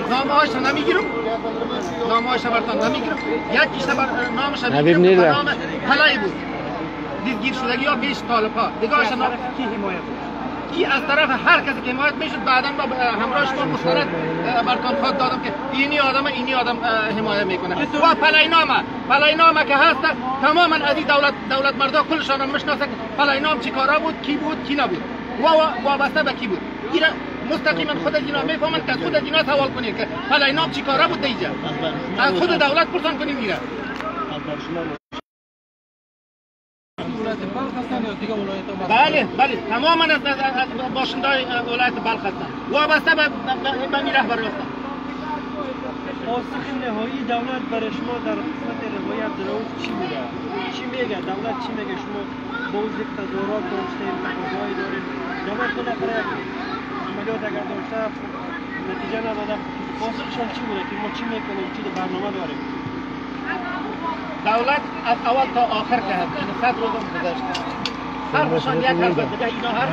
نام هایش نمیگیرم نام هایش برتان نمیگیرم یکیش بر نامش حبیب نمیگیرم نیله. به نام پلای بود دستگیر شدگی یا پیش طالب ها دیگه نام کی حمایت بود؟ کی از طرف هر کسی که حمایت میشد بعدا با همراهش ما مستند برتان خواد دادم که اینی آدم اینی آدم حمایت میکنه و پلینامه پلینامه که هست تماما از این دولت دولت مردا کلشان هم میشناسه که پلینام چی کارا بود کی بود کی نبود و وابسته به کی بود اینا مستقیما خود از اینا میفهمن که از خود از اینا سوال کنید که پلینام چی کارا بود دیجا از خود دولت پرسان کنید اینا ولایت بلخ هستن یا دیگه ولایت ها بله بله تماما از از از باشندای ولایت بلخ هستند وابسته به به به می رهبر هستند پاسخ نهایی دولت برای شما در قسمت رهایی عبدالرؤوف چی بوده؟ چی میگه؟ دولت چی میگه؟ شما با وجود یک تظاهرات داشتیم، تقاضایی داریم، دولت بالاخره یک عملیات اگر داشته نتیجه نداده، پاسخشان چی بوده که ما چی میکنیم، چی برنامه داریم؟ دولت از اول تا آخر که هست یعنی صد روز هم گذشت حرفشان یک حرف است دیگه اینا حرف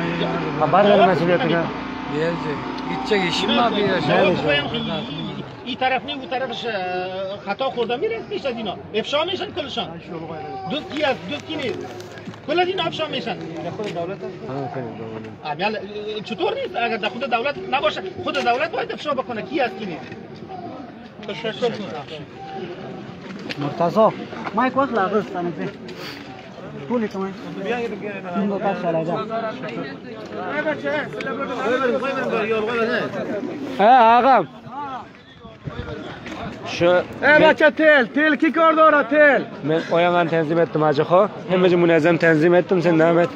Haber ver mesuliyetine. Gelecek. Gidecek işim var bir جواب yaşa. بگویم که این طرف نی او طرفش خطا خورده میره پیش از اینا افشا میشن کلشان دوست کی است دوست کی نیست کل از اینا افشا میشن در خود دولت است؟ امیال چطور نیست اگر در خود دولت نباشه خود دولت باید افشا بکنه کی است کی نیست مرتضی مایک واخله هغه ستانکزی ټولې ته وایي څنګه کار شلای ده He ağam. Şu Ey بچه تل تل کی کار داره تل ben o yandan tenzim ettim hacı ho. Hemmeci munezzem tenzim ettim sen devam et.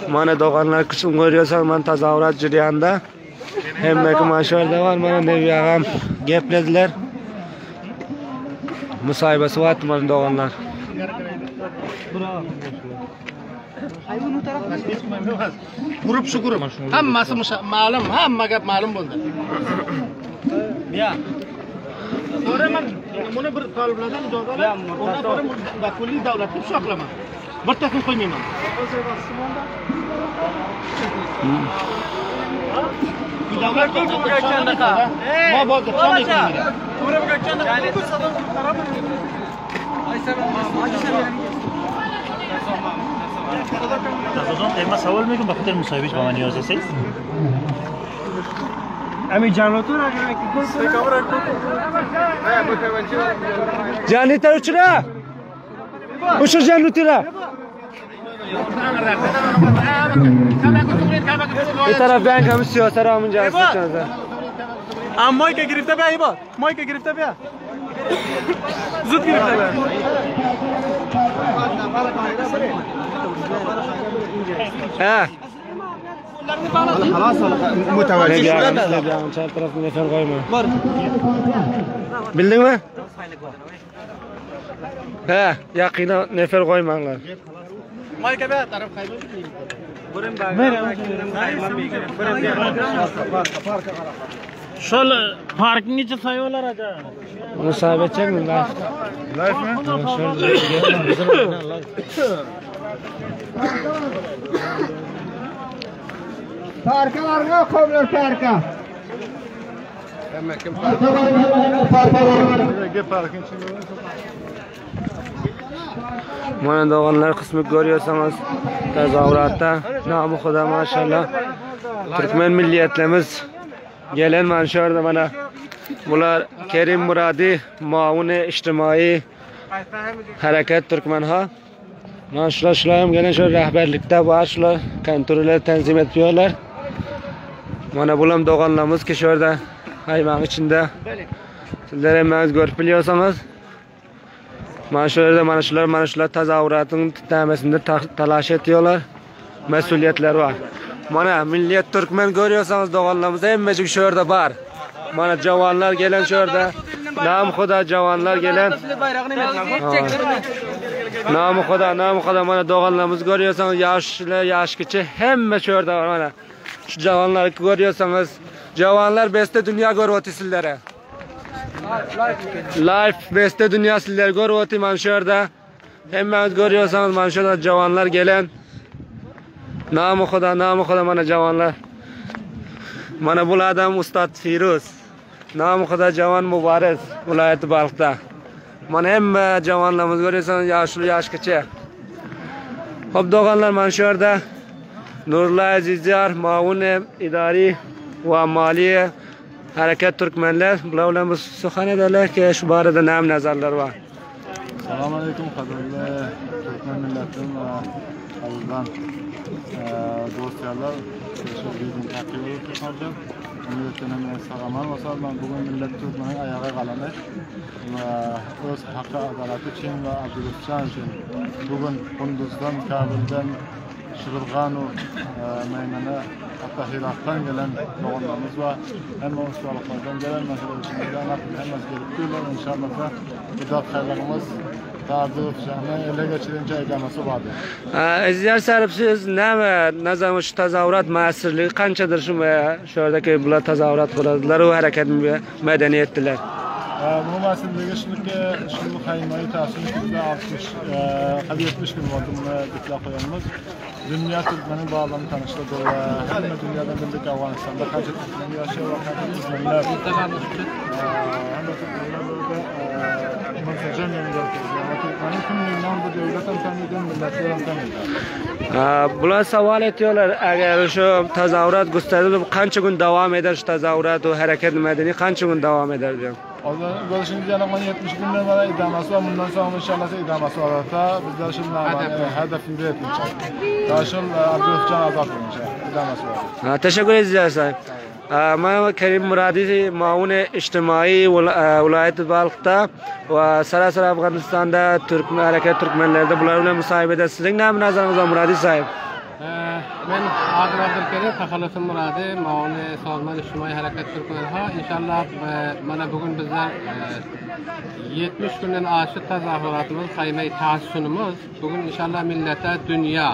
Mana doğanlar kısım görüyorsan man tezahürat ciriyanda. Hemmeki maşallah var mana nevi ağam geplediler. Musahibesi var mana doğanlar. Gurup shu gurup. Hammasi ma'lum, hamma gap ma'lum bo'ldi. Sonra man buni bir toliblardan ijoza olib, undan sonra vakillik davlatga ifsho qilaman. Bir taslim qo'ymayman. Davlat Ma bozda ifsho qilaman. من سوال میکنم به خاطر مصاحبهش با من نیاز هست امی جنراتور اگر که گل Cennete uçura. Uçur cennetine. Bir taraf ben kamış siyasi ramın cihazı. ام مایک گرفته بیا ایبا مایک گرفته بیا زود گرفته بیا He. خلاص متوجه Ne شدن bir an çar tarafını nefer koyma. Bildin mi? He, yakına nefer koymanlar. مایک بیا Taraf kaybediyor. Şol parkın içi sayıyorlar acaba. Onu sahibi edecek mi? Life. Life mi? Parkalarına koyuyor parka. Parkın içinde. Mana doğanlar kısmı görüyorsanız tezahüratta namı Xuda maşallah Türkmen milliyetlerimiz gelen manşarda bana bular Kerim Muradi muavini ictimai hareket Türkmenha Mana şular şular hem gelen şu rehberlikte var şular kontroller tenzim ediyorlar. Mana bulam doğanlarımız ki şurada hayvan içinde. Sizler hemmeniz görüp biliyorsanız Mana şu yerdə mana şular, mana şular tezahüratın təməsində talaş ediyorlar. Mesuliyetler var. Mana Milliyet Türkmen görüyorsanız doğanlarımız hemmecik şu yerdə var. Mana cavanlar gelen şu yerdə. Nam Xuda cavanlar gelen. Nam Xuda, nam Xuda mana doğanlarımız görüyorsanız yaşlı, yaş kiçi hemme şu yerdə var mana. Şu cavanları görüyorsanız cavanlar beste dünya görüyor sizlere. Life beste dünya sizler görüyor manşörde. Hemmeniz görüyorsanız manşörde cavanlar gelen. Namı Xuda, namı Xuda mana cavanlar. Mana bul adam Ustad Firuz. Namy Huda Jawan Mubarez welaýaty Balhda. Mana hemme jawanlarymyz görýärsiňiz ýaşuly ýaş kiçi. Hop doganlar mana şu ýerde Nurullah Azizýar Mawun idari we maliýe Hareket Türkmenler bular bilen bir suhan ederler ki şu barada näme nazarlar bar. Salam aleyküm gadyrly Türkmen milletim we azizden dost ýarlar. Milletine sagaman bolsa, ben bugün millet Türkmeniň aýaga galany we öz haky adalaty üçin we Abdülüfjan üçin bugün Kunduzdan, Kabuldan, Şygyrganu, Meýmene, hatda Hyratdan gelen doganlarymyz bar. Hemme ustalyklardan gelen mesele üçin hemmesi gelip durlar. Inşallah bu dartgaýlygymyz Abdülüfjany ele geçirince edamasy bardyr. Azizler sarp siz näme nazam şu tazawurat mäsirligi kançadyr şu şu ýerdeki bular tazawurat guradylar we hereket medeni etdiler. Bu mäsirligi şunuki şu haýmaýy taşyny bizde 60 70 gün boldy muny dikläp goýanymyz. Dünýä türkmeniň barlygyny tanyşdyrdy we hemme dünýäden bildik Owganystanda kança türkmen ýaşaýar we kança türkmenler hemme türkmenler burada münsejem görkezýär we türkmeniň kimliginden bu döwlet hem tanydy, milletler hem tanydy. Bular sowal etýärler, eger şu tazawurat güsterilip kança gün dowam eder şu tazawurat we hereket medeni kança gün dowam eder diýip. Görüşüňiz ýaly 70 günden bäri edamasy bar, mundan soň inşallah edamasy bolar. Ta bizler şu namany hedefimize ýetmişik. Ta şu Abdülcan azat bolunça edamasy bar. Teşekkür edýäris. Men Kerim Muradi Maun Ijtimai welaýat Balhda we sarasar Afganistanda Türkmen hareket türkmenlerde bular bilen musaýyp Siziň näme nazaryňyz bar Muradi sahib? Men Adil Abdülkerim, tahallusum Muradi, Maun Sazman Ijtimai Hareket Türkmenha. Inşallah mana bugün bizler 70 günden aşyk tazahüratymyz, haýmay taşşunymyz. Bugün inşallah millete dünýä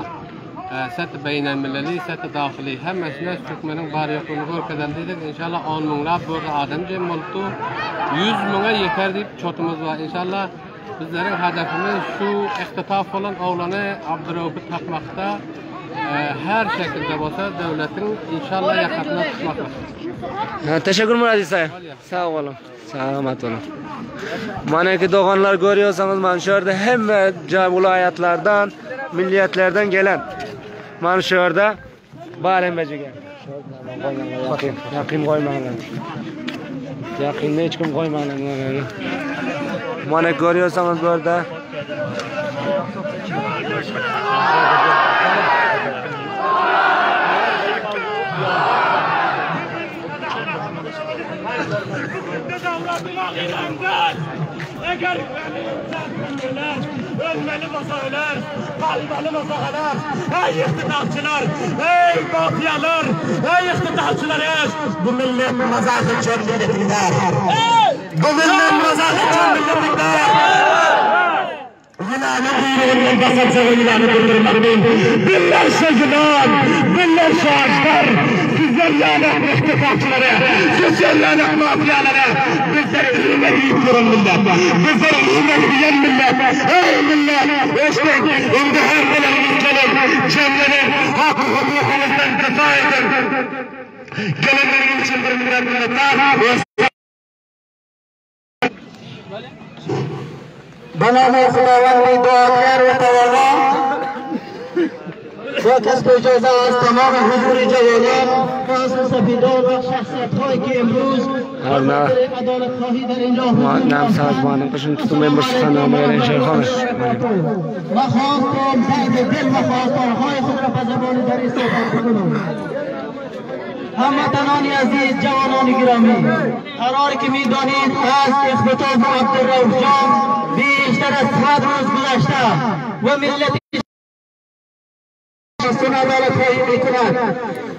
Set beýnelmileli, set dahyly hemmesine türkmeniň bar ýoklugyny görkezen diýdik. Inşallah 10 müňläp bu ýerde adam jem bolupdy. 100 müňe ýeter diýip çotumyz bar. Inşallah bizleriň hedefimiz şu ihtitaf bolan oglany Abduraufy tapmakda her şekilde bolsa döwletiň inşallah ýakasyna tutmakdyr. Teşekkür Murad İsayev. Sag boluň. Salamat boluň. Maneki doganlar görýärsiňiz, man şu ýerde hemme jaý welaýatlardan, milliýetlerden gelen. Man şu ýerde bar hemmejige. Ýakyn, ýakyn goýmaňlar. Ýakynda hiç kim goýmaňlar. Mana görýärsiňiz bu ýerde. Ölmeli bolsa öler, galmaly bolsa galar. Eý ihtitafçylar, eý mafiýalar, eý ihtitafçylar eş! Bu millet mazak üçin milletiň däl. Bu millet mazak üçin milletiň däl. Ýylanyň guýrugyndan basanjaga ýylany durdurmakmy? Binlerçe ýylan, binlerçe aždar, sizler ýaly ihtisasçylary, sizler ýaly mafiýalary bizler iýme diýip duran millet. Bizler iýme diýen millet. Eý millet, eşdiň, indi hemmeleriňiz geliň, jemleniň, hak-hukukyňyzdan difa ediň. Gelenleriňiz üçin bir minnetdar. به نام خداوند دادگر و توانا با کسب اجازه از تمام حضور جوانان و از سفیدان و شخصیت هایی که امروز عدالت خواهی در اینجا حضور نام سازمان قشن tutum bir suxannoma ما خواستم درد دل و خواستارهای خود را به زبان دری صحبت بکنم. هموطنان عزیز، جوانان گرامی، قرار که میدانید از اختطاف عبدالرؤوف جان بیشتر از 100 روز گذشته و ملت عدالت خواهی میکند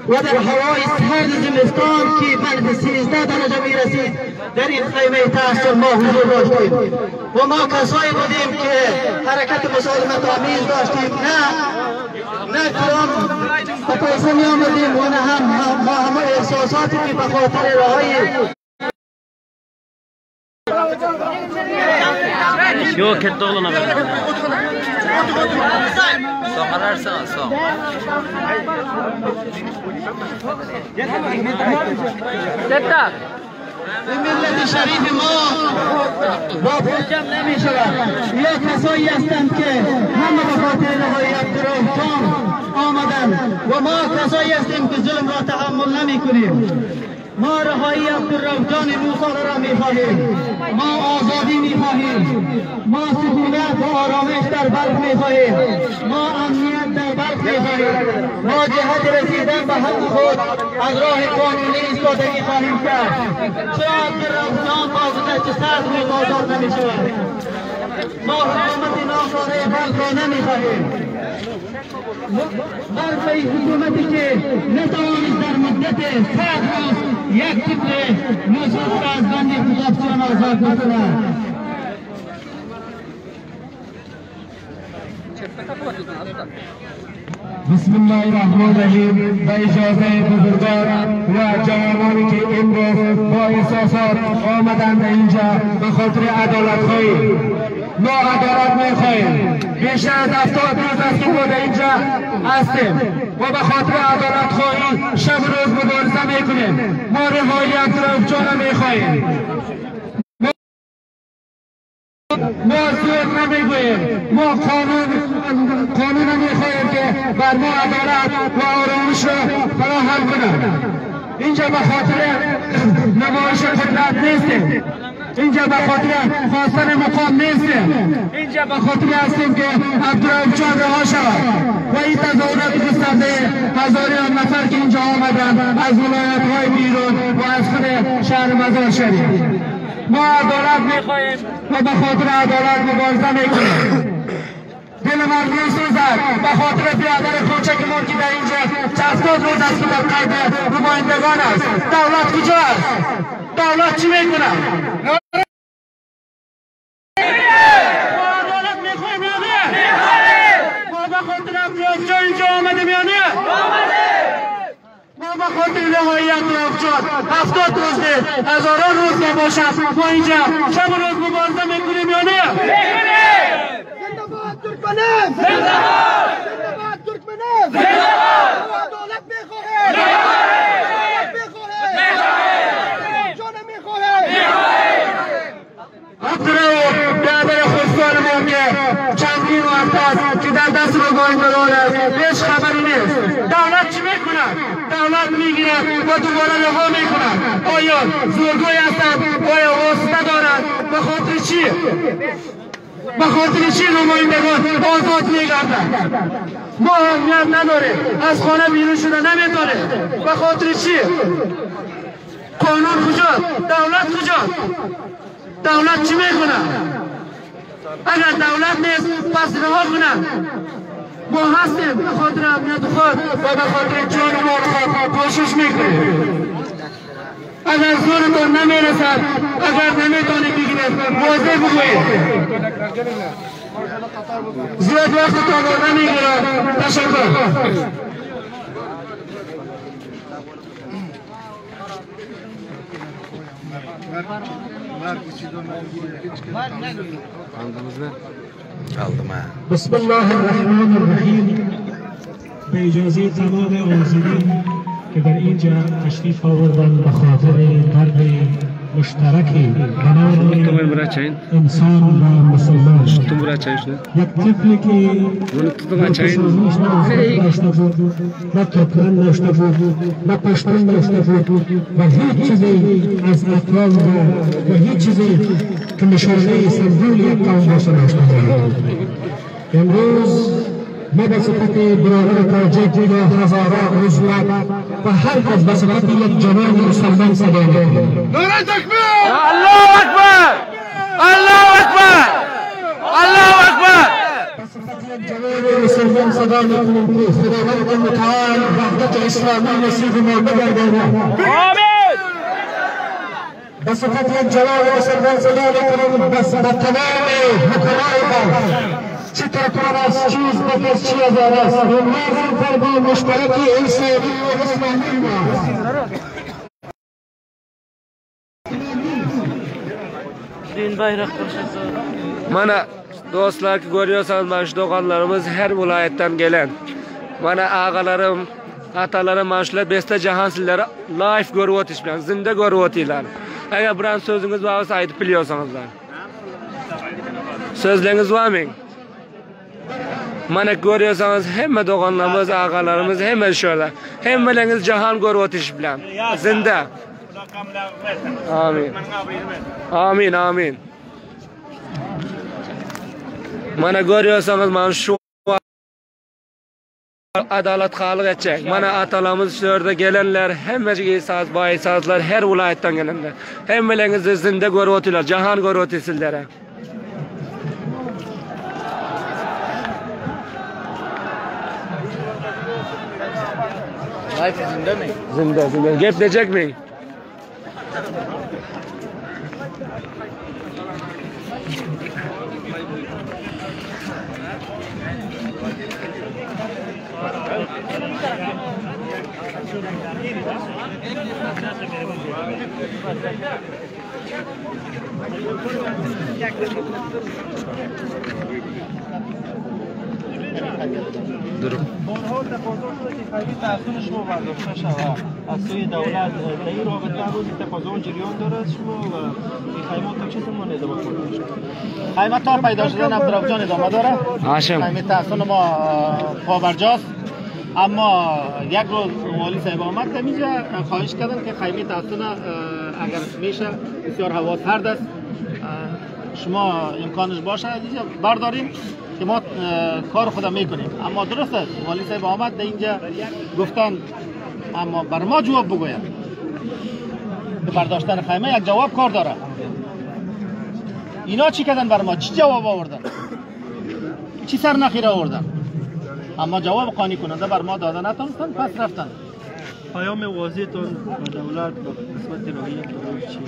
و در هوای سرد زمستان که منفی 13 درجه میرسید در این خیمه تحصیل ما حضور داشتیم و ما کسایی بودیم که حرکت مسالمت آمیز داشتیم، نه کلام به پیسه می آمدیم و نه هم ما همه احساساتی که به خاطر رهایی Ýok, ketde oglana ber. Soň alarsyň, soň. ملت شریف ما با پرچم نمی شود یا کسایی هستند که همه به خاطر رهایی عبدالرحمن آمدند و ما کسایی هستیم که ظلم را تحمل نمی کنیم. ما رهایی عبدالرحمن موسی را می خواهیم. ما آزادی می خواهیم. ما سکونت و آرامش در بلخ می خواهیم. ما امنیت در بلخ می خواهیم. ما جهت رسیدن به حق خود از راه قانونی ایستادگی خواهیم کرد. چرا عبدالرحمن با گذشت صد روز آزاد نمی شود؟ ما حکومت ناکاره بلخ را نمی خواهیم. برپای حکومتی که نتوانست در مدت 100 روز یک طفل نوزاد را از بند اختطافچیان آزاد بکند. بسم الله الرحمن الرحیم. به اجازه بزرگان و جوانانی که امروز با احساسات آمدند اینجا به خاطر عدالت خواهی، ما عدالت میخواهیم. بیشتر از 70 روز است که ما در اینجا هستیم و به خاطر عدالت خواهی شب و روز مبارزه میکنیم. ما رهایی عبدالرؤوف جان میخواهیم. ما زور نمیگوییم، ما قانون میخواهیم که بر ما عدالت و آرامش را فراهم کند. اینجا به خاطر نمایش قدرت نیستیم، اینجا به خاطر خواستن مقام نیستیم، اینجا به خاطر هستیم که عبدالرؤوف جان رها شود و این تظاهرات گسترده هزاران نفر که اینجا آمدند از ولایت های بیرون و از خود شهر مزار شریف. ما عدالت میخواهیم و به خاطر عدالت مبارزه میکنیم. دل من میسوزد به خاطر برادر کوچک ما که در اینجا 70 روز است که در قید نمایندگان است. دولت کجا است؟ دولت چی میکند؟ ما عدالت میخواهیم یا نه؟ ما به خاطر عبدالرؤوف جان اینجا آمدیم یا نه؟ ما به خاطر رهایی عبدالرؤوف جان 70 روز نه، هزاران روز نباشد ما اینجا شب و روز مبارزه میکنیم یا نه؟ زنده باد ترکمنان! زنده باد ترکمنان! زنده باد! عدالت میخواهیم! عدالت میخواهیم! جان میخواهیم! عبدالرؤوف برادر خودسال ما که چندین وقت است که در دست نمایندگان است، هیچ خبری نیست. دولت چی میکند؟ دولت میگیرد و دوباره رها میکند. آیا زورگوی هستند؟ آیا واسطه دارند؟ به خاطر چی؟ به خاطر چی نمایندگان آزاد میگردند؟ ما امنیت نداریم، از خانه بیرون شده نمیتونیم. به خاطر چی؟ قانون کجا؟ دولت کجا؟ دولت چی میکنه؟ اگر دولت نیست پس رها کنه. ما هستیم به خاطر امنیت خود و به خاطر جان و مال خود کوشش میکنیم. اگر زورتان نمیرسد، اگر نمیتونید بگیرید، واضح بگویید. زیاد وقتتان را نمیگیرم. تشکر. بسم الله الرحمن الرحیم. به اجازه تمام حاضرین که در اینجا تشریف آوردن به خاطر درد مشترک به نام انسان و مسلمان، یک طفلی که داشته بود، نه ترکمن داشته بود، نه پشتون داشته بود و هیچ چیزی از اقوام و هیچ چیزی که نشانه سمبول یک قوم باشه داشته بود. امروز ما به صفت برادر تاجک یا هزاران ازبک و هر کس به صفت یک جوان مسلمان صدا می‌کنیم. نعره تکبیر! الله اکبر! الله اکبر! الله اکبر! به صفت یک جوان مسلمان صدا می‌کنیم که خداوند متعال وحدت اسلامی نصیب ما بگرداند. آمین! به صفت یک جوان مسلمان صدا می‌کنیم به تمام حکمای ما، چه ترکمان است، چه ازبک است، چه هزار است، امروز فردا مشترک انسانی و اسلامی ماست. Amin bayrak başlasın. Mana dostlar ki görüyorsanız mana şu doganlarımız her vilayetden gelen. Mana agalarym, atalarym mana şular beste jahan sizleri live görüp otyş bilen, zinde görüp otylar. Eger biran sözüňiz bar bolsa aýdyp bilýorsaňyzlar. Sözleriňiz barmy? Mana görüyorsanız hemme doganlarymyz, agalarymyz hemme şöyle. Hemmeleriňiz jahan görüp otyş bilen. Zinde. Amin. Amin, amin. Mana görüyorsanız mana şu adalat halyk etjek. Mana atalarymyz şu ýerde gelenler, hemmejik isaz, baýsazlar her welaýatdan gelenler. Hemmeleriňizi zinde görüp otyrlar, jahan görüp otyr sizlere. Live zindemi? Zinde, zinde. Geplejekmi? Durup. بارها تقاضا شده که خیلی تحصیل شما برداشته شود از سوی دولت در این رابطه هنوز تقاضا جریان دارد شما و این خیمات تا چه زمان ادامه خواهد داشت؟ خیمه تا پیدا شدن عبدالرؤوف جان ادامه داره. هاشم. خیمه تحصن ما پاورجاست. اما یک روز والی صاحب آمد در اینجا خواهش کردن که خیمه تحصن اگر میشه بسیار هوا سرد است شما امکانش باشه از اینجا برداریم که ما کار خود میکنیم. اما درست است والی صاحب آمد در اینجا گفتن اما بر ما جواب بگوید که برداشتن خیمه یک جواب کار داره. اینا چی کردن بر ما؟ چی جواب آوردن؟ چی سر نخیره آوردن؟ اما جواب قانع کننده بر ما داده نتونستن، پس رفتن. پیام واضحتون به دولت و قسمت راهی چی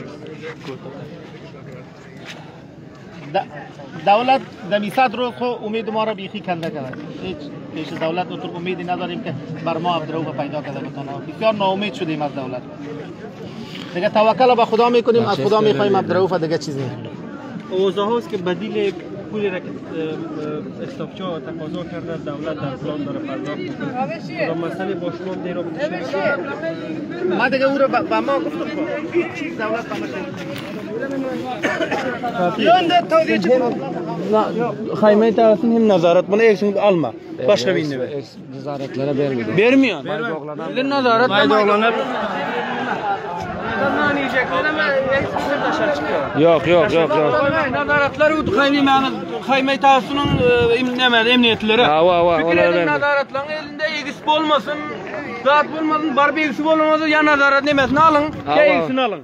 دولت دمی صد روز خو امید ما را بیخی کنده کرد. هیچ پیش دولت اطور امیدی نداریم که بر ما عبدالرؤوف پیدا کرده بتونه. بسیار ناامید شدیم از دولت. دیگه توکل به خدا میکنیم، از خدا میخوایم عبدالرؤوف، دیگه چیزی نه. اوضاع هاست که بدیل پولی را که استافچا تقاضا کرده دولت در پلان داره پرداخت میکنه. کدام مسئله با شما در رابطه شده؟ ما دیگه او را به ما گفتم هیچ چیز دولت به ما Hayme tarafını hem nazarat buna eksin alma. Başka birini ver. Nazaretlere bermedi. Vermiyor. Bilir nazarat. Yok yok yok yok. Nazaratlar hayme hayme tarafının emniyetleri. Ha va va. Fikir edin nazaratların elinde egisi olmasın. Zat olmasın, bar bir egisi olmasın. Ya nazarat nemesini alın, ya egisini alın.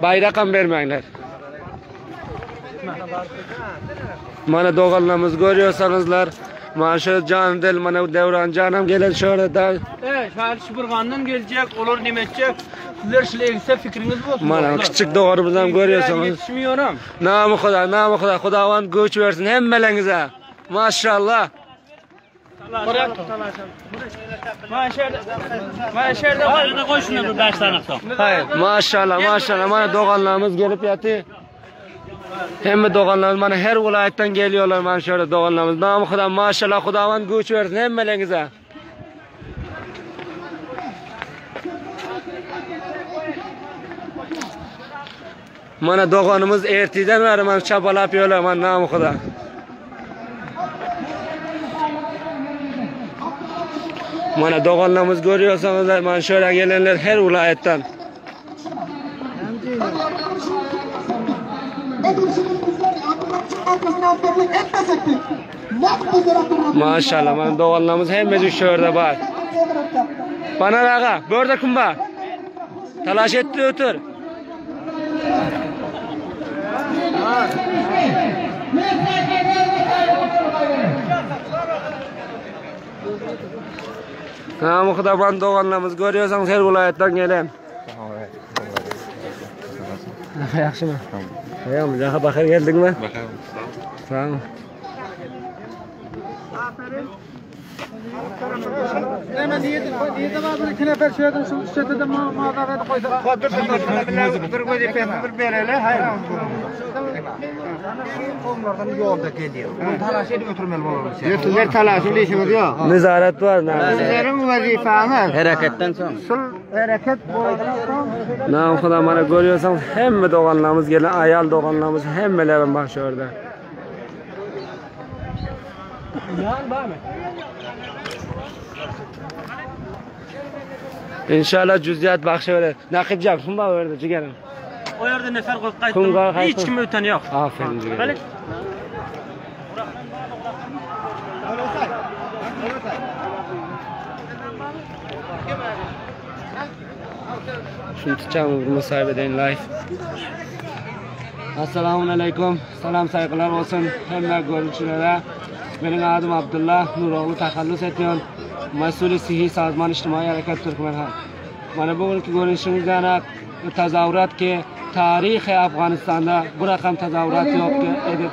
Bayrak ham bermanglar. Mana do'g'onlarimiz görüyorsanızlar, mana shu jon dil, mana Davron jon ham keladi shu yerda. Evet, şahit Şıbırgan'dan gelecek, olur demetçek. Sizler şile egise fikriniz olsun. Mana kichik do'g'onimizni ham görüyorsunuz. Yetişmiyorum. Nomi Xudo, nomi Xudo, Xudovand kuch bersin hammalangizga. Maşallah. Maşallah, maşallah. Mana do'g'onlarimiz gelip yatı. Hemme do'g'onlarimiz mana her viloyatdan geliyorlar mana shu yerda do'g'onlarimiz. Nomi Xudo, maşallah, Xudovand kuch bersin hammalangizga. Mana do'g'onimiz ertadan beri mana chapalab yo'lar mana nomi Xudo. Mana do'g'onlarimiz görüyorsanız mana shu yerga gelenler her viloyatdan. Maşallah mana do'g'onlarimiz hemmasi shu yerda bor. Bana ağa, bu yerda kim bor? Talash etdi o'tir. Namı Xudoban do'g'onlarimiz görüyorsanız her viloyatdan gelen. Yaxshimi? Yo'q, jaha baxir keldingmi? Sağ ol. Ýurtlar talaşyp işimiz ýok. Nezaret bar. Sizleriň wezipäňiz. Hereketden soň. Şul hereket bolandan soň. Nam Huda mana görýärsiň hemme doganlarymyz gelen aýal doganlarymyz hemmelerim bar şu ýerde. Ýan barmy? İnşallah cüziyat bakşa öyle. Nakip can kim var orada cigerim? O ýerde nefer goýup Kim gaýtdym. gaýtdy? Hiç kim öten ýok. Aferin cigerim. Beli. Şunu tutacağım bir musahibe edeyin live. Assalamu aleykum. Salam saygılar olsun hemme görüşülere. Benim adım Abdullah Nuroğlu takallus ediyorum. Mesulü Sihi Sazman İçtimai Hareket Türkmen Halk. Mana bugünkü görüşümüz yana tezahürat ki tarih Afganistan'da bu rakam tezahürat yok ki edip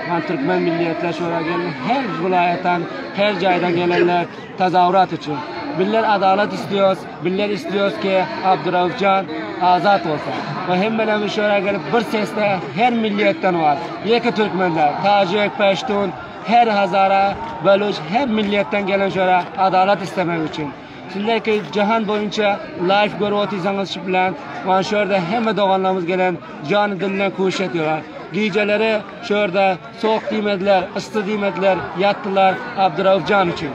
Man Türkmen milliyetler şöyle gelin her vilayetten her caydan gelenler tezahürat için. Biller adalet istiyoruz. Biller istiyoruz ki Abdurraufcan azat olsa. Ve hemmelerimiz şöyle gelip bir sesle her milliyetten var. Yeki Türkmenler, Tacik, Peştun, her Hazara, Beluç, her milliyetten gelen şöyle adalet istemek için. Şimdiki cihan boyunca live görüp otuysanız şu bilen, van şurada hemme doğanlarımız gelen canı diline kuş ediyorlar. Geceleri şurada soğuk demediler, ısı demediler, yattılar Abdurrauf Can için.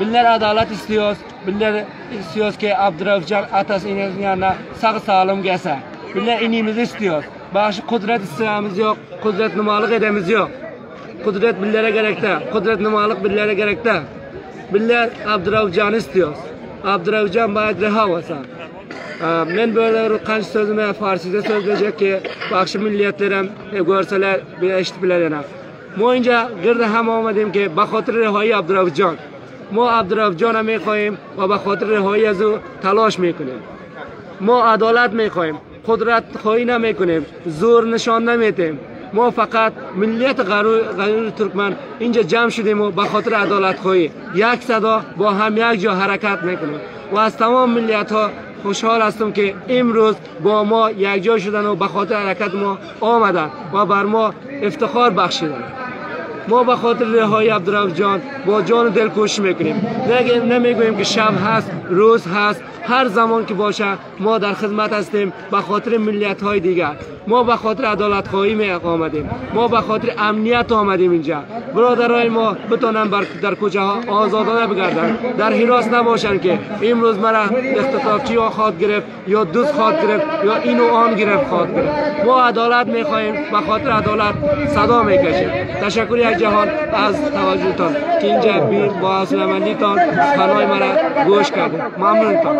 Biller adalet istiyoruz. Biller istiyoruz ki Abdurrauf Can atası inesinin yanına sağ sağlam gelse. Biller inimizi istiyoruz. Başı kudret istememiz yok, kudret numalık edemiz yok. Kudret billere gerekte, kudret numalık billere gerekte. Biller Abdurrauf Can'ı istiyoruz. Abdurrauf Can bayat reha olsa. Men böyle kaç sözüme Farsıca söyleyecek ki bakşı milliyetlerim e, görseler bir eşit biler yana. ما اینجا گرد هم آمدیم که به خاطر رهایی عبدالرؤوف جان ما عبدالرؤوف جان میخواهیم و به خاطر رهایی از او تلاش میکنیم ما عدالت میخواهیم قدرت خواهی نمیکنیم زور نشان نمیدیم ما فقط ملیت غرور, غرور ترکمن اینجا جمع شدیم و به خاطر عدالت خواهی یک صدا با هم یک جا حرکت میکنیم و از تمام ملیت ها خوشحال هستم که امروز با ما یک جا شدن و به خاطر حرکت ما آمدن و بر ما افتخار بخشیدن ما به خاطر رهایی عبدالرؤوف جان با جان و دل کوشش میکنیم نمیگوییم که شب هست روز هست هر زمان که باشه ما در خدمت هستیم به خاطر ملیت های دیگر ما به خاطر عدالت خواهی می آمدیم ما به خاطر امنیت آمدیم اینجا برادرای ما بتونن بر در کوچه ها آزادانه بگردن در حراس نباشن که امروز مرا اختطافچی ها خواد گرفت یا دوست خواد گرفت یا این و آن گرفت خواد گرفت ما عدالت میخواهیم به خاطر عدالت صدا میکشیم تشکر یک جهان از توجهتان که اینجا بیر با حوصله‌مندیتان سخنهای مرا گوش کردید ممنونتان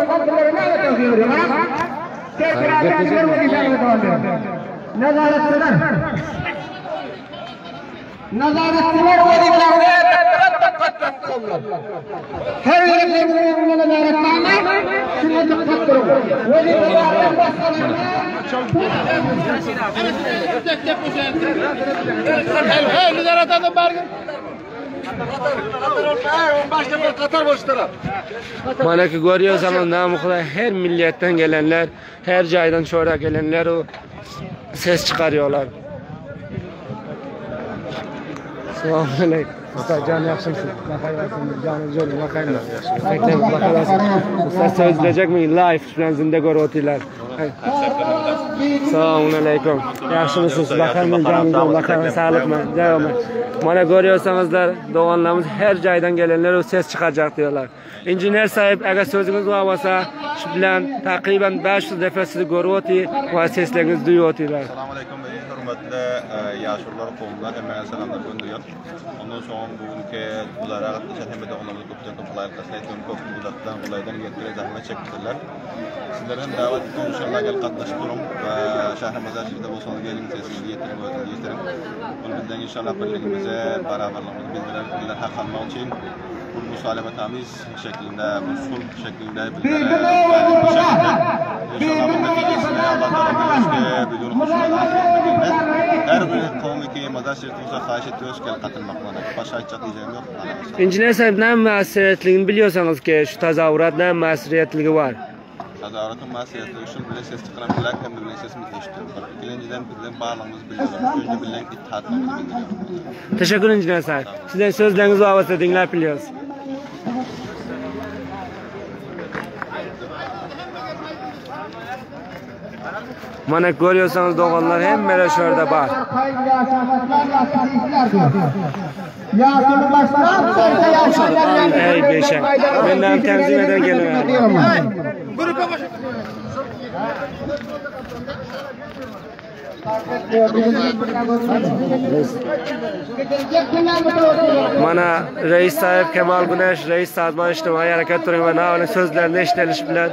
Mana ki görüyorsanız namı Xuda her milliyetten gelenler, her caydan çora gelenler o ses çıkarıyorlar. Selamun aleyküm. Usta can yaxşımsın? Bakaylasın, canı canı bakayla. Bekle bakaylasın. Usta söz diyecek mi? Live bilen zinde görüyorlar. Selamun aleyküm. Yaxşımısınız? Bakayım canı canı bakayım sağlık mı? Devam. Mana görüyorsanızlar doğanlarımız her caydan gelenler o ses çıkacak diyorlar. İnjiner sahip eğer sözünüz var olsa şu bilen takriben 500 defa sizi görüyor ve seslerinizi duyuyorlar. Assalamu alaykum hürmetli e, yaşurlar, qovumlar, hemmäňe salamlar gönderýär. Ondan soň bugünkü bulara gatnaşan hemme doganlarymyza köpden köp laýyk etdim, köp uzakdan, golaydan gelip zahmet çekdiler. Sizlere hem davet etdim, inşallah gelip gatnaşyp duruň we şährimize şeýle bolsaňyz geliň sesinizi ýetirin, özüňizi ýetirin. Ol bizden inşallah birligimize, barabarlygymyzy bildirer, bizler hak almak üçin bu musalametamiz şeklinde, bu sulh şeklinde bizlere bu şekilde inşallah bu netijesini Allah tarafından işte bidun husumet şeklinde her bir kavmi ki Mazar Şerifde bolsa haýyş etýäris gelip gatylmaklaryny. Başga aýtjak diýjegim ýok. Inžener sahip näme mäsirýetligini bilýorsaňyz ki şu tazawurat näme mäsirýetligi bar? Tazawuratyň mäsirýetligi şul bile ses çykaran bilen hem bilen sesimiz eşitdiler. Bir ikilenjiden bizden barlygymyzy bildiler. Üçünji bilen ittihatlygymyzy bildiler. Teşekkür inžener sahip. Sizden sözleriňiz babatda diňläp bilýäris. Mana görýorsaňyz doganlar hemmeler şu ýerde bar. Ey beşe. Men näme tenzim eden gelen. Mana Reis sahip Kemal Güneş, Reis Sazman İjtimai Harakat Türkmenistanyň sözlerini eşideliş bilen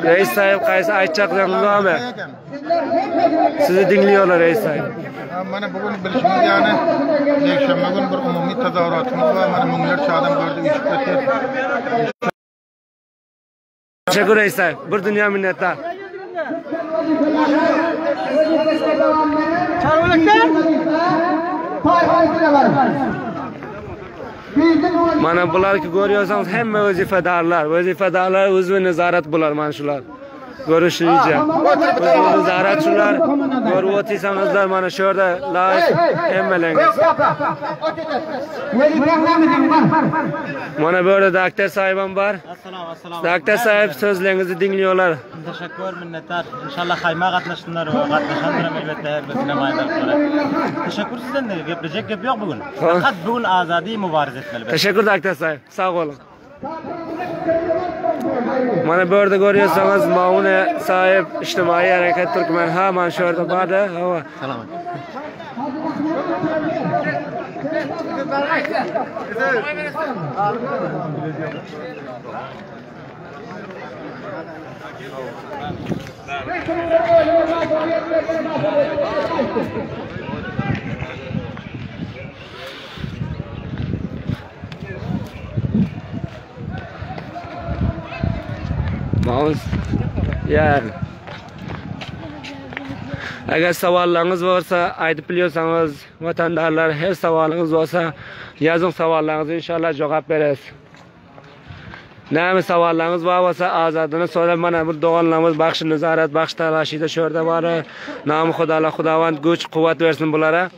Reis sahip haýsy aýtjaklaryňyz barmy? Sizi diňleýärler Reis sahip. Mana bugün bilişimiz ýaly ýekşenbe gün bir umumy tezahüratymyz bar. Mana müňlerçe adam bu ýerde üýşüp otyr. Teşekkür Reis sahip. Bir dünýä minnetdar. Mana bularki görýorsaňyz hemme wezipedarlar, wezipedarlar uzvi nezaret bular mana şular. Görüşüce. Uzvi nezaret şular. Görüp otyrsaňyzlar mana şu ýerde live hemmeleňiz. Mana bu ýerde dakter sahibam bar. Dakter sahip sözleriňizi diňliyorlar. Teşekkür minnetdar. İnşallah haýma gatnaşsynlar we gatnaşandyram elbetde her birisine maýdalyklary. Teşekkür sizden de geplejek gep ýok bugün. Fakat bugün azady mübariz etmeli. Teşekkür dakter sahip. Sag boluň. Mana bu ýerde görýärsiňiz Maune sahip Ijtimai Hareket Türkmen ha mana şu ýerde bar-da. Hawa. Salam. Mouse. Yani. Eger sowallaryňyz bolsa aýdyp bilýorsaňyz watandarlar her sowalyňyz bolsa ýazyň sowallaryňyzy inşallah jogap bereris. Näme sowallaryňyz bar bolsa Azadyny sorap mana bu doganlarymyz Bagşy Nazarat Bagşy Talaşyda şu ýerde bar. Namy Hudala Hudawand güýç kuwwat bersin bulara.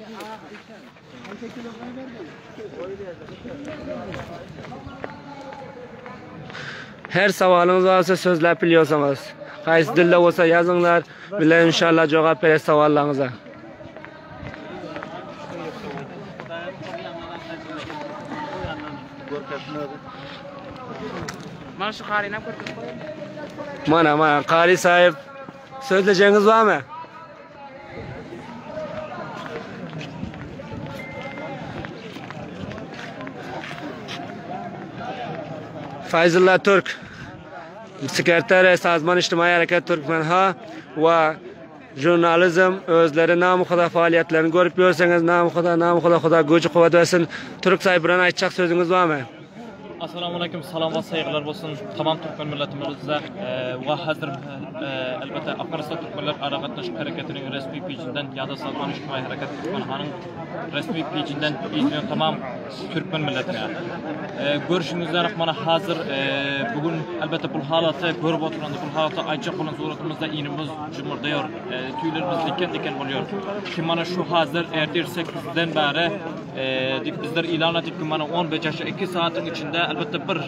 Her sowalyňyz bolsa sözläp bilýorsaňyz. Haýsy dilde bolsa ýazyňlar, bilen inşallah jogap bereris sowallaryňyza. Mana şu Karyny görkezip goýaýyn. Mana mana Kary sahip sözlejegiňiz barmy? Fayzullah Türk sekreter Sazman İjtimai Hareket Türkmenha we Žurnalizm özleri namy huda faaliýetlerini görüp ýörseňiz namy huda namy huda huda güýji kuwwat bersin Türk saýy bilen aýtjak sözüňiz barmy? Assalamu Salam we saýgylar bolsun tamam türkmen milletimizde we hazir elbetde Afganistan türkmenler aragatnaşyk hereketiniň resmi pejinden ýa-da Sazman Ijtimaý Hereket Türkmenhanyň resmi pejinden izleýän tamam türkmen milletine. Görüşüňizde mana hazir bu gün elbetde bu halaty görüp oturanda bu halaty aýtjak bolan suratymyzda inimiz jumurdaýar, tüýlerimiz diken-diken bolýar. Ki mana şu hazir ertir 8-den bäri diýip bizler ilan etdik ki mana 15 ýaşa 2 saatyň içinde elbetde bir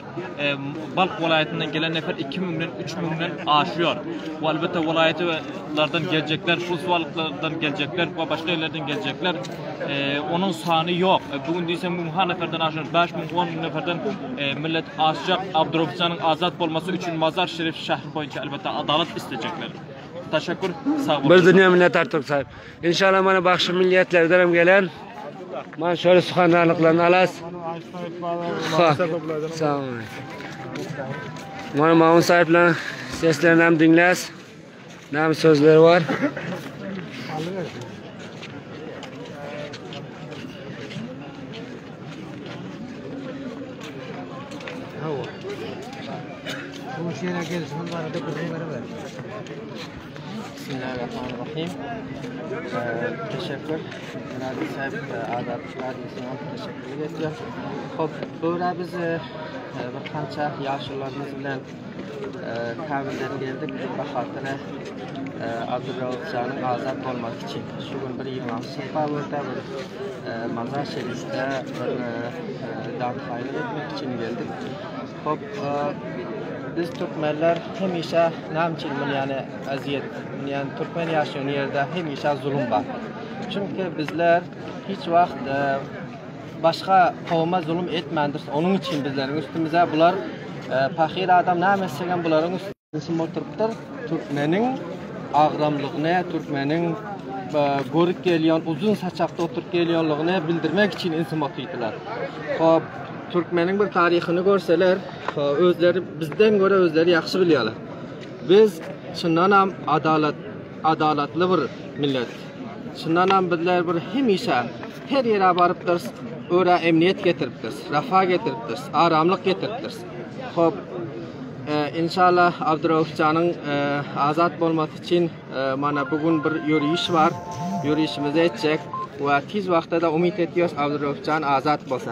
Balh welaýatyndan gelen nefer 2000-den 3000-den aşýar. We elbetde welaýatlardan geljekler, pulswalyklardan geljekler we başga ýerlerden geljekler onuň sany ýok. Bu gün diýseň müň ha neferden aşar, 5000, 10 müň neferden millet aşjak. Abdurobjanyň azat bolmasy üçin Mazar Şerif şähri boýunça elbetde adalat islejekler. Teşekkür, sag boluň. Bir dünýä minnetdar Türk sahip. İnşallah mana bagşy milliýetlerden hem gelen. Mana şöyle suhandarlyklaryny alas. Ha. Sag boluň. Mana Mamun sahip bilen seslerini hem diňläs. Näme sözleri bar? Hawa. Bu şeýle gelişimiz barada gürrüň beriber. Bismillahirrahmanirrahim. Teşekkür. Radyo sahip Azatlyk Radiosyna teşekkürlik etýär. Hop, bu biz bir kança ýaşulylarymyz bilen Kabulden geldik. Bahatyra Abdurraufjanyň azat bolmasy üçin. Şu gün bir ýygnanyşyk bar burada bir Mazar Şerifde bir dathaýlyk etmek üçin geldik. Hop, biz türkmenler hemişe näme üçin muny ýany ezýet, ýany türkmen ýaşaýan ýerde hemişe zulum bar. Çünki bizler hiç wagt e, başga kowuma zulum etmändiris. Onuň üçin bizleriň üstümize bular e, pahyr adam näme etsegem bularyň üstüne oturypdyr. Türkmeniň agramlygyny, türkmeniň e, görüp gelýän uzun saçakda oturyp gelýänligini bildirmek üçin insim otydylar. Hop, Türkmeniň bir taryhyny görseler, özleri bizden göre özleri ýagşy bilýärler. Biz çyndanam adalat adalatly bir millet. Çyndanam bizler bir hemişe her ýere barypdyrys, öra emniýet getiripdiris, rafa getiripdiris, aramlyk getiripdiris. Hop, e, inşallah Abdurauf janyň e, azat bolmasy üçin e, mana bu gün bir ýöriş bar. Ýörişimizi etjek we tiz wagtda da umyt etýäris Abdurauf jan azat bolsa.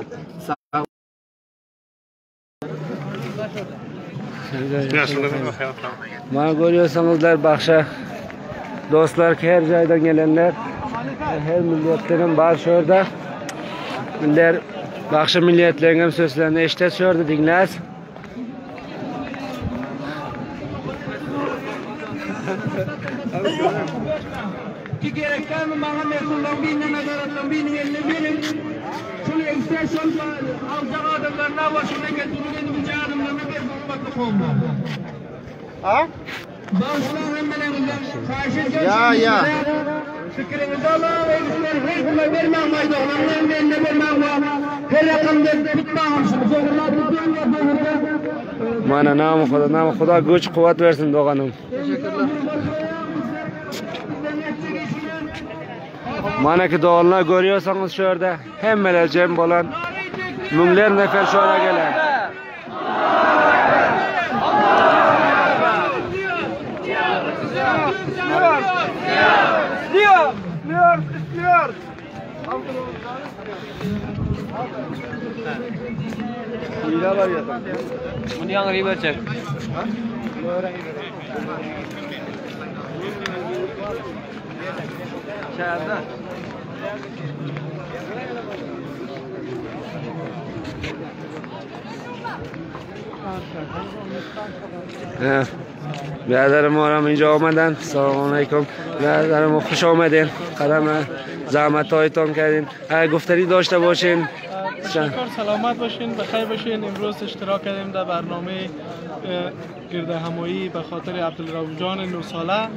Mana görüyorsanızlar bakşa dostlar her jaýdan gelenler her milletlerin bar şurada. Miller bakşa milletlerin hem sözlerini eşite şurada dinler. Ki gerekdämi maňa mesullaň birine nazaratlaň biriniň eline beriň. Şuny egse şol aljak adamlaryna we şuny getirip edibiljek adamlaryna bersin hormatly kowumlar. Ha? Bagyşlaň hemmeleriňizden haýyş edýän Ya ya. Pikiriňizi alyň, egisler her kime bermäň maýdoglaryň eline bermäň we her rakamdan tutmaň şuny dogurlap tutýan we dogurda. Mana namy Huda, namy Huda güýç kuwwat bersin doganym. Mana ki doganlar görüyorsanız şu ýerde hemmeler jem bolan müňler nefer şu ýere gelen. İstiyor, istiyor, istiyor. Muny ýaňry berjek. برادر ما هم اینجا آمدن سلام علیکم برادر ما خوش آمدین قدم زحمت هایتان کردین اگر گفتنی داشته باشین تشکر سلامت باشین بخیر باشین امروز اشتراک کردیم در برنامه گرد همایی به خاطر عبدالرؤوف جان 9 ساله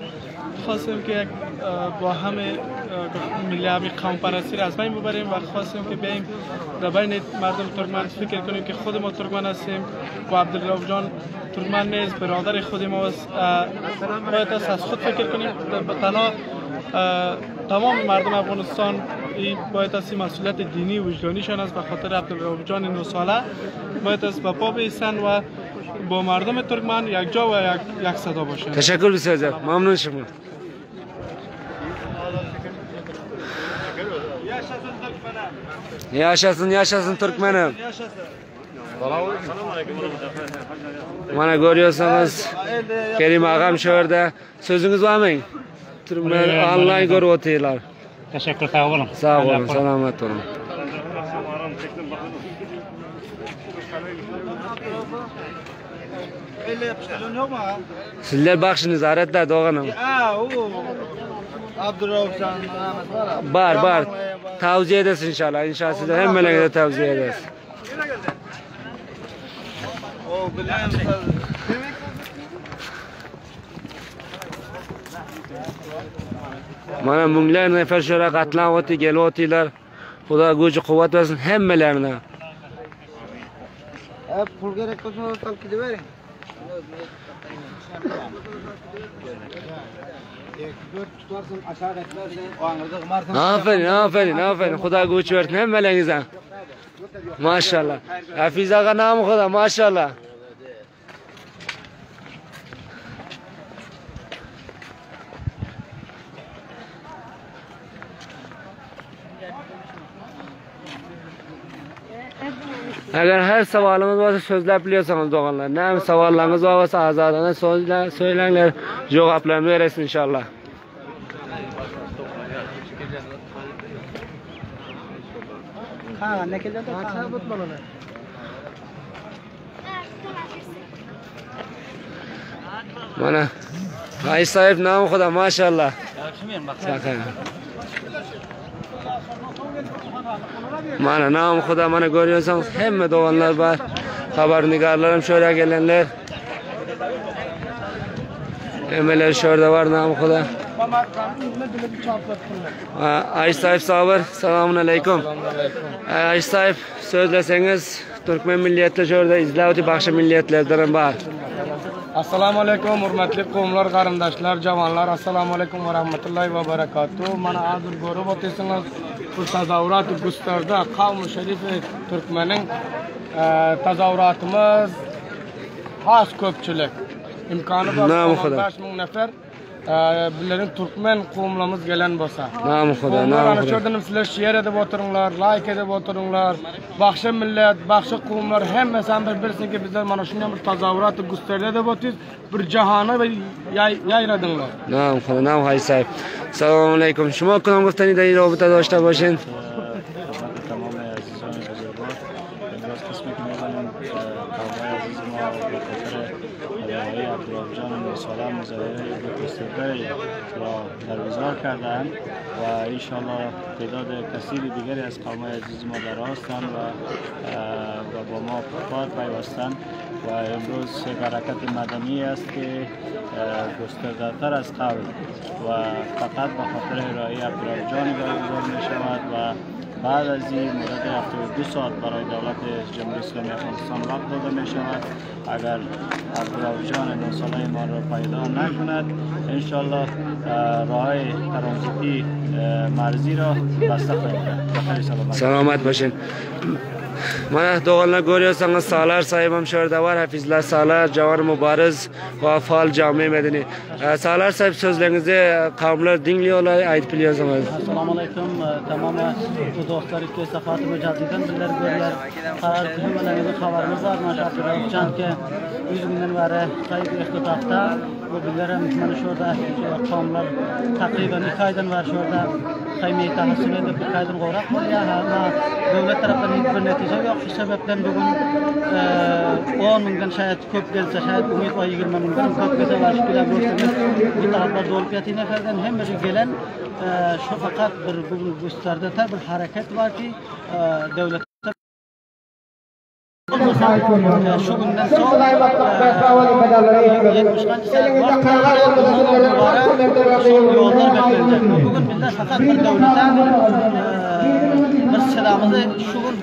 خواستیم که با همه ملی همی قوم پرستی را از بین ببریم و خواستیم که بیایم در بین مردم ترکمن فکر کنیم که خود ما ترکمن هستیم و عبدالرؤوف جان ترکمن نیز برادر خود ما است باید از خود فکر کنیم تنها تمام مردم افغانستان این باید از مسئولیت دینی و وجدانیشان است به خاطر عبدالرؤوف جان 9 ساله باید از به پا بیستن و با مردم ترکمن یک جا و یک, یک صدا باشند. تشکر بسیار زیاد ممنون شما. Yaşasın yaşasın Türkmenim. Mana görüyorsanız Kerim ağam şu yerdə sözüňiz barmy? Türkmen online görüp otyrlar. Teşekkür sag boluň. Sag boluň, salamat boluň. Sizler bagşy nezaretde doganym. Bar bar. Tawziýe edersin inşallah. İnşallah sizler hemmeleriňize tawziýe ederiz. Mana müňler nefer şöyle gatlan oty gelip otylar. Huda güýji kuwwat bersin hemmelerine. E, pul gerek bolsa alyp gidiberiň. Aferin, aferin, aferin. Huda güýç bersin hemmeleriňize. Maşallah. Hafiz aga namy Huda, maşallah. Eger her sowalyňyz bolsa sözläp bilýärsiňiz doganlar. Näme sowallaryňyz bar bolsa azadana söyläňler, jogaplaryny bereris inşallah. Mana Ay sahip nam Xuda maşallah. Mana nam Xuda mana görüyorsanız hemme doganlar bar. Habarnigarlarım şöyle gelenler. Hemmeler şurada var nam Xuda. Ay sahip sabır. Selamun aleyküm. Ay sahip sözleseniz Türkmen milliyetli şurada izläwdi başga milliyetlerden bar. Assalamu aleýkum hurmatly kowumlar garyndaşlar jawanlar Assalamu aleýkum we rahmetullahi we berekatuh mana hazir görüp otyrsyňyz bu tazawurat gustarda kawmy şerifi türkmeniň tazawuratymyz has köpçülik imkany bar 15000 nefer Bilerin türkmen kowumlarymyz gelen bolsa. Namy Huda, namy Huda. Şuradan sizler şer edip oturuňlar, like edip oturuňlar. Bagşy millet, bagşy kowumlar hemmesi hem bir bilsin ki bizler mana şundan bir tazawurat güsterde edip otyrys. Bir jahana bir ýaýradyňlar. Namy Huda, namy Hajy sahib. Salam aleýkum. Şuma kudam guftani da robita doşta boşin. آقای عبدالله مثلا مظاهره گسترده را برگزار کردند و انشالله تعداد کثیر دیگری از قوم عزیز ما در هستند و و با ما پاد پیوستند و امروز حرکت مدنی است که گسترده تر از قبل و فقط به خاطر ارائه عبدالله جان برگزار می شود و بعد از این مدت 72 ساعت برای دولت جمهوری اسلامی افغانستان وقت داده می شود اگر عبدالله جان ساله ما را پیدا نکند انشالله راه ترانزیتی مرزی را بسته خواهیم کرد سلامت باشین Mana doganlar görüyorsanız Salar sahibim şurada var. Hafizler Salar, Cavar Mübariz ve Faal Cami Medeni. Salar sahip sözlerinizi kavimler dinliyorlar, ayıp biliyorsunuz. Assalamu aleykum. Tamam bu dostlar ki Safatı Mücadele'den bizler görürler. Hemmelerinden haberimiz var. Maşa Abdurrahman ki 100 günden beri kayıp ihtitafta. Bu bizlere mana şurada kavimler takriben 2 aydan var şurada. Haymiyi tahsil edip bir aydan gorak bolýar. Ama döwlet tarapdan hiç bir netije ýok. Şu sebäpden bugün 10 müňden şaýat köp gelse, şaýat umyt var 20 müňden köp gelse var şu bilen görseniz bu taraplar dolup ýatyr neferden hemmesi gelen şu fakat bir bugün gösterde bir hareket var ki döwlet Şu günden soň 70 ýollar beklenjek. Bu gün bizler fakat bir döwlete bir selamyzy şu gün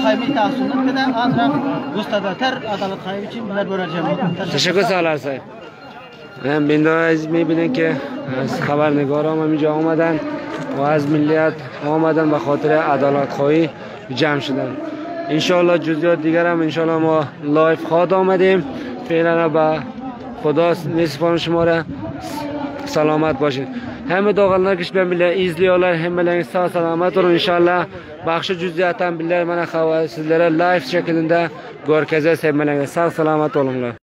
Haymi tasundan keden azrak gustadater adalet haymi için bizler göreceğim. Teşekkür Salar sahip. بیننده عزیز میبینن که از خبرنگاران اینجا آمدن و از ملیت آمدن به خاطر عدالت خواهی جمع شدن انشاءالله جزئیات دیگر هم انشاءالله ما live خواد آمدیم فعلا به خدا میسپارم شما را سلامت باشین Hemme doganlar kişiler bile izliyorlar. Hemmelerini sağ selamet olun inşallah. Bakşı cüziyattan bile bana sizlere live şeklinde görkezeceğiz hemmelerini. Sağ selamet olunlar.